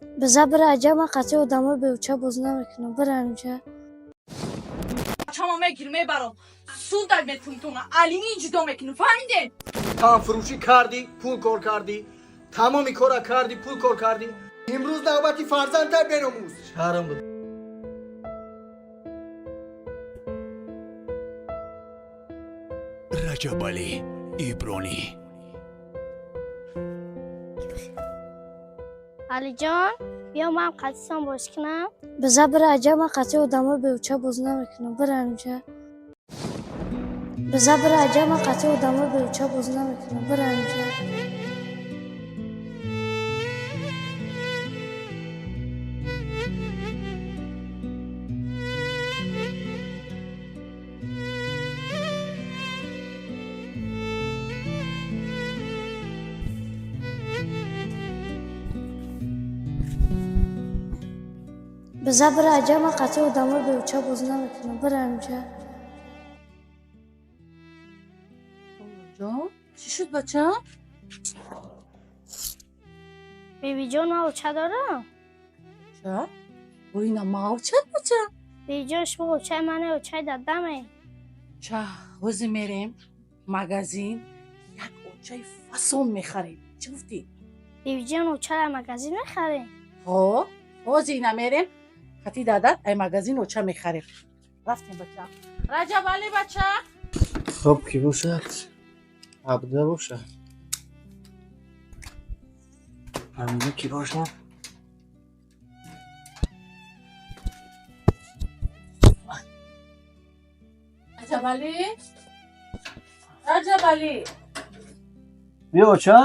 Биза бира аҷа, ман қатъи одамои беуча бозӣ намекунам. Бира инҷа. Чама мегир мебарам. Сундай метунтуна. Алини ҷудо мекунам. Фаҳмидед? Танфурӯшӣ кардӣ, пул кор кардӣ, тамоми кора кардӣ, пул кор кардӣ. Имрӯз навбати фарзандта беномӯз. Шарм буд. Раҷабалӣ Ибронӣ. Алиҷон, биё ман қатъисон бозӣ кунам. Биза бира аҷа, ман қатъи одамои беуча бозӣ намекунам. Бира инҷа. Биза бира аҷа, ман қатъи одамои беуча бозӣ намекунам. Бира инҷа. Биза бира аҷа, ман қатъи одамои беуча бозӣ намекунам. Бира инҷа. Ҷон, чӣ шуд, бачам? Бибиҷон, ман оча дорам. Ча? Оина мавча, бача? Бибиҷон, шумо очаи мане, очаи дадаме. Ча, ҳозир мерем магазин, як очаи фасон мехарем. Чӣ гуфтӣ? Бибиҷон, очара магазин мехарем? Ҳо, ҳозир ина мерем. Хати дадат ай магазин оча мехарем. Рафтем, бача. Раҷабалӣ, бача. Хоб ки бошад, абда бошад. Ҳамина ки бошад. Раҷабалӣ? Раҷабалӣ. Биё, оча.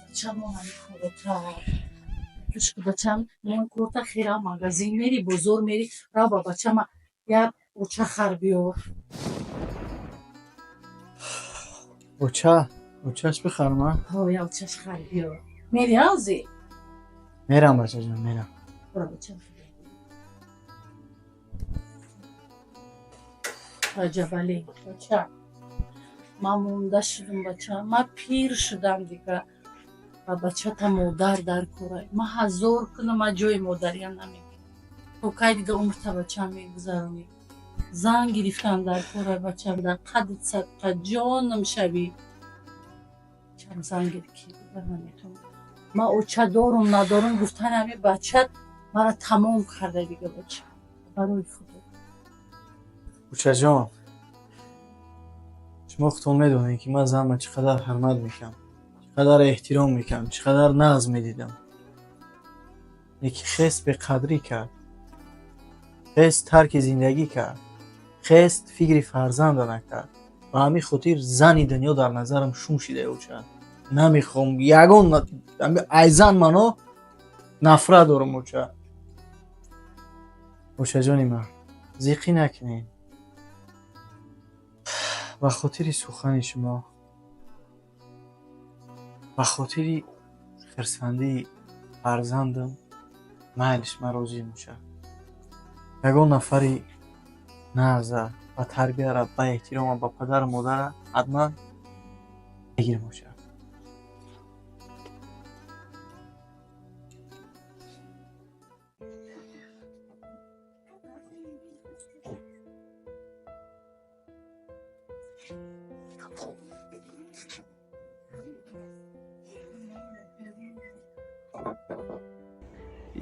Бача, мо ҳами коротра. Гӯш кун, бачам, мо корта хира магазин мери, бозор мери, рав ба бачама як оча хар биёр. Оча, очаш бихарам, а? Ҳо, як очаш хар биёр. Мери ҳозир? Мерам, бачаҷон, мерам. Бара, бачам. Раҷабалӣ, бача. Ман монда шудам, бача. Ман пир шудам дига. Ба бачата модар дар кора. Ман ҳазор кунам, ман ҷои модариям намегирам. То кай дига умрта, бачам, мегузаронӣ? Зан гирифтан дар кора, бачам, дар қадди садқа ҷонам шавӣ. Бачам, зан гир, ки дигар наметавонам. Ман оча дорум, надорум гуфтани ҳами бачат мара тамом карда дига, бача. Барои Худо. Очаҷон, шумо худтон медонед, ки ман занма чӣ қадар ҳурмат мекунам, чӣ қадар эҳтиром мекунам, чӣ қадар нағз медидам. Лекин хест беқадрӣ кард. Хест тарки зиндагӣ кард. Хест фикри фарзанда накард. Ба ҳамин хотир зани дунё дар назарам шум шида, оча. Намехоҳам ягон ай зан мано нафрат дорам, оча. Очаҷони ман, зиқӣ накунед. Ба хотири сухани шумо, ба хотири хирсандии фарзандам, майлиш, ман розиам, оча. Ягон нафари нағза, ба тарбияра, ба эҳтирома, ба падару модара ҳатман мегирам, оча.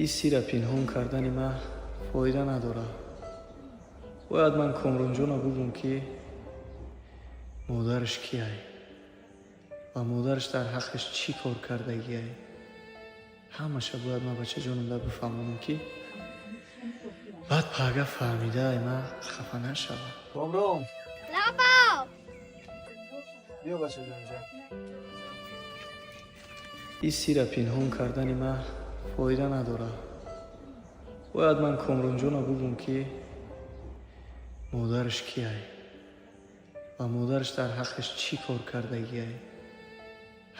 Ин сирра пинҳон кардани ман фоида надорад. Бояд ман Комронҷона бугум, ки модараш кияй ва модараш дар ҳаққаш чӣ кор кардагиай. Ҳамаша бояд ман бачаҷонам бифаҳмонам, ки баъд пага фаҳмидаай ман хафа нашавам. Комрон. Лабо. Биё, бачаҷон, инҷа. Ин сирра пинҳон кардани ман фоида надорад. Бояд ман Комронҷона бугум, ки модараш кияй ва модараш дар ҳаққаш чӣ кор кардагиай.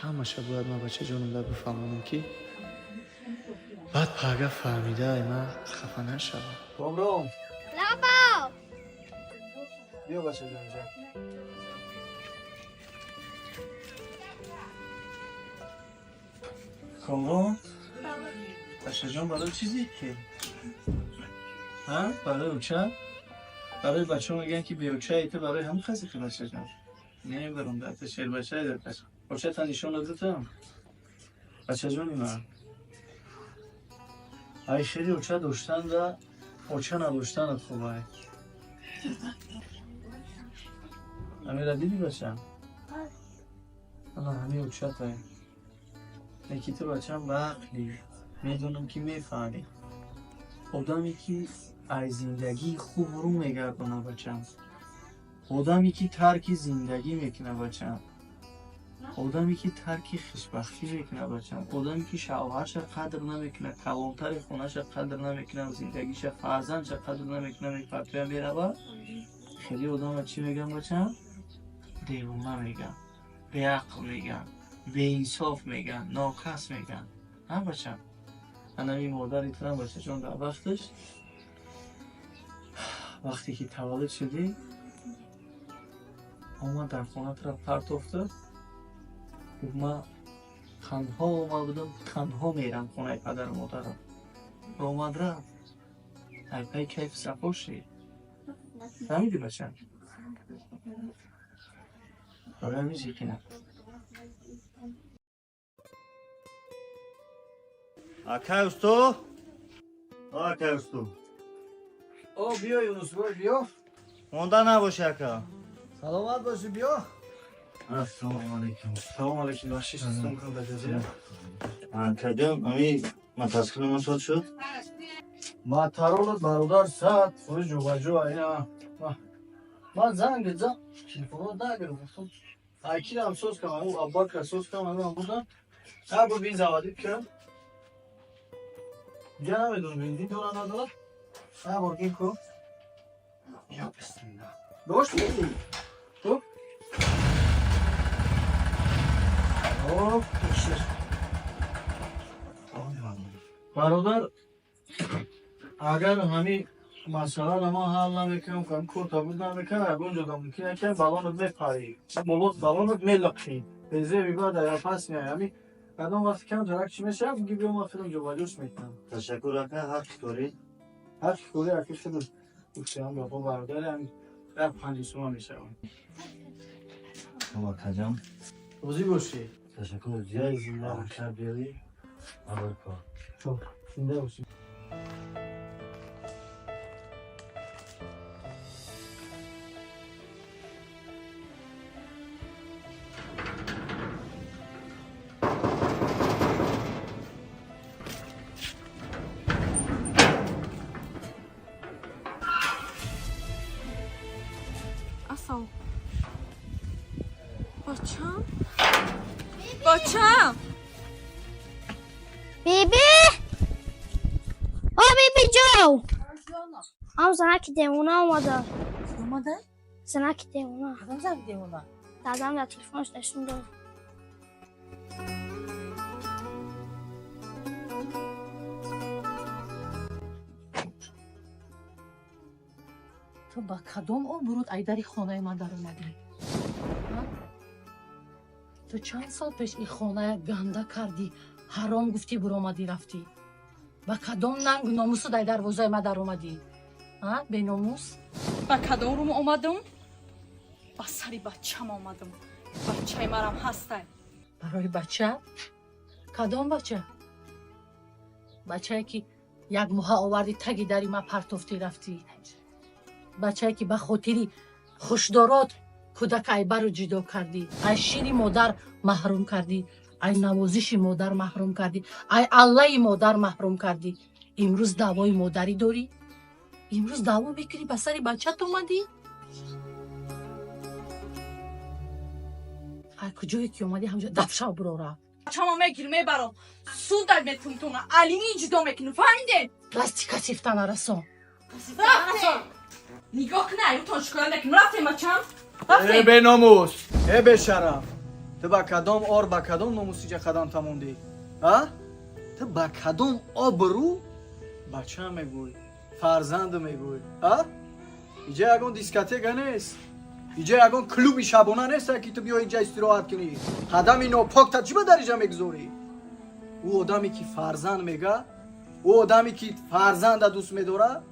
Ҳамаша бояд ман бачаҷонам бифаҳмонам, ки баъд пага фаҳмидаай ман хафа нашавам. Комрон. Лабо. Биё, бачаҷон, инҷа. Комрон. Бачаҷон, барои чизе ки ҳа, барои оча, барои бачаҳо мегӯянд, ки беочаи ту барои ҳам хазиқи. Бачаҷон, намебарам дар шербачаи дар очата нишон додатам. Бачаҷони ман, ай шери оча доштан да оча надоштанат хубай. Амира, дидӣ, бача? Ана ҳами очатай. Леки ту, бачам, баақлӣ, медонам, ки мефаҳмӣ. Одаме ки аз зиндагии хуб рӯ мегардона, бачам, одаме ки тарки зиндагӣ мекуна, бачам, одаме ки тарки хушбахтӣ мекуна, бачам, одаме ки шавҳарша қадр намекуна, калонтари хонаша қадр намекуна, зиндагиша, фарзандша қадр намекуна, мепартоя, мерава, хеле одама чӣ мегӯям, бачам? Девона мегӯям, беақл мегӯям, беинсоф мегӯям, нокас мегӯям. Ҳа, бачам, анами модари турам, бачаҷон, дар вақташ, вақте ки таваллуд шудӣ, омад, дар хона тура партофта, гуфт: «Ман танҳо омад будам, танҳо мерам хонаи падару модарам». Омад, рафт, ай пай кайфу сафо шид. Фаҳмидӣ, бачам? Барои ҳамин зиқӣ накун. Акай усто? Акай усто. О, биё, Юнусбой, биё. Монда набоши, ака. Саломат бошӣ, биё. Ассалому алайкум. Салому алайкум, бахшиш, дастон кун даҷазира. Акаҷон, ами мотоцикли мо соз шуд? Моторолот, бародар, 100% ҷобаҷо. Ина ман занг зад, телефонро нагирифт, гуфтам, айкирам соз кам, ау Аббакра соз кам, ам будам ҳар бор бин заводить кардам. Дига намедонам, бензин дора, надорад. Ҳар бор гин ку. Я бисмилла. Дошт бензин? Хуб. Оп, текшер. Бародар, агар ҳами масъаларо ман ҳал намекунам, кам кор табуд намекунам, ягон ҷода мумкин накунам, балонат мепарӣ, балонат мелақӣ, резерви баъд агар пас меояд, ҳами кадом вақти кам тарак чӣ мешавад, буги биё, ман худам ҷобаҷош мекунам. Ташаккур, ака, ҳаққи корӣ. Ҳаққи корӣ, аки, худам гуфтам бо бародари, ҳами як 5 сӯма мешавад. Хуб, акаҷон. Розӣ бошӣ. Ташаккур зиёд. Зинда бош. Ака, биёрӣ. Аллоҳ кор. Хуб, зинда бошӣ. Асал. Бачам? Бачам! Биби! О, биби ҷо! Ам занаки девона омада. Омада? Занаки девона. Кадом зани девона? Дадам дар телефонаш нишон дод. Ту ба кадом обрӯд ай дари хонаи ман даромадӣ? А? Ту чанд сол пеш ин хоная ганда кардӣ, ҳаром гуфтӣ, буромадӣ, рафтӣ. Ба кадом нангу номусу дай дарвозаи ман даромадӣ? А, беномус? Ба кадом рум омадам? Ба сари бачам омадам. Бачаи марам ҳастай. Барои бача? Кадом бача? Бачае ки як моҳа овардӣ, таги дари ман партофтӣ, рафтӣ. Бачае ки ба хотири хушдорот кӯдак айбару ҷудо кардӣ, ай шири модар маҳрум кардӣ, ай навозиши модар маҳрум кардӣ, ай аллаи модар маҳрум кардӣ. Имрӯз даъвои модарӣ дорӣ? Имрӯз даъво мекунӣ, ба сари бачат омадӣ? Ай куҷое ки омадӣ, ҳамҷо дафшав, бурора. Бачама мегир, мебарам. Судай метунтуна. Алини ҷудо мекунам. Фаҳмидем? Дасти касифта нарасон. Рафтем. Нигоҳ кунай, рутон шикоят мекунам. Рафтем, бачам. Э, Рафтем. беномус, э, бешараф, ту ба кадом ор, ба кадом номус иҷа қадам тамондӣ? А, ту ба кадом обрӯ бача мегӯй, фарзанд мегӯй? А, иҷа ягон дискотека нест, иҷа ягон клуби шабона нест, ки ту биё инҷа истироҳат кунӣ. Қадами нопокта чӣ ба дар иҷа мегузорӣ? Ӯ одаме ки фарзанд мега. Ӯ одаме ки фарзанда дӯст медорад,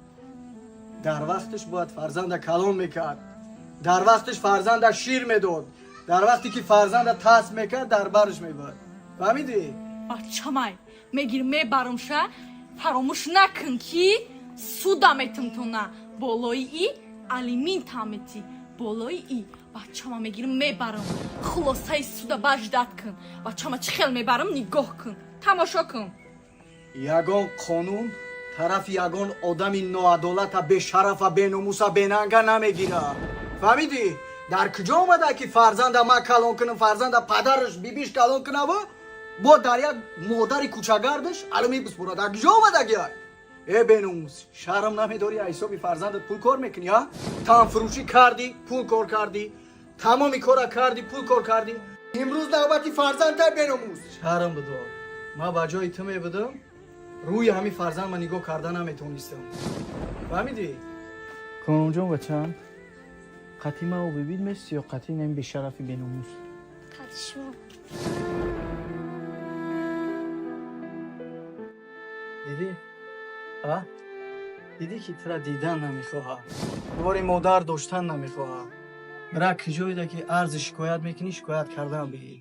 дар вақташ бояд фарзанда калон мекард, дар вақташ фарзанда шир медод, дар вақте ки фарзанда тас мекард, дар барш мебард. Фаҳмидӣ? Бачамай мегир, мебарумша. Фаромӯш накун, ки суда метумтуна болои и алиминта метӣ болои и. Бачама мегирм, мебарам. Хулосаи суда баждат кун. Бачама чӣ хел мебарам, нигоҳ кун, тамошо кун. Ягон қонун тарафи ягон одами ноадолата, бешарафа, беномуса, бенанга намегирад. Фаҳмидӣ? Дар куҷо омада, ки фарзанда ман калон кунам, фарзанда падараш, бибиш калон кунаву бо дар як модари кӯчагардаш алимент биспора? Дар куҷо омадаги? Э, беномус, шарм намедорӣ? Аз ҳисоби фарзандат пул кор мекунӣ, а? Танфурӯшӣ кардӣ, пул кор кардӣ, тамоми кора кардӣ, пул кор кардӣ, имрӯз навбати фарзандта. Беномус, шарм бидор. Ман ба ҷои ту мебудам, рӯи ҳамин фарзанд ман нигоҳ карда наметонистам. Фаҳмидӣ? Комронҷон, бачаам, қатъи ма бибид мести ё қатъи нами бешарафи беномус? Қати шумо. Дидӣ, а? Дидӣ, ки тура дидан намехоҳад, бори модар доштан намехоҳад. Бира, куҷоеда ки арзи шикоят мекунӣ, шикоят кардан бигир.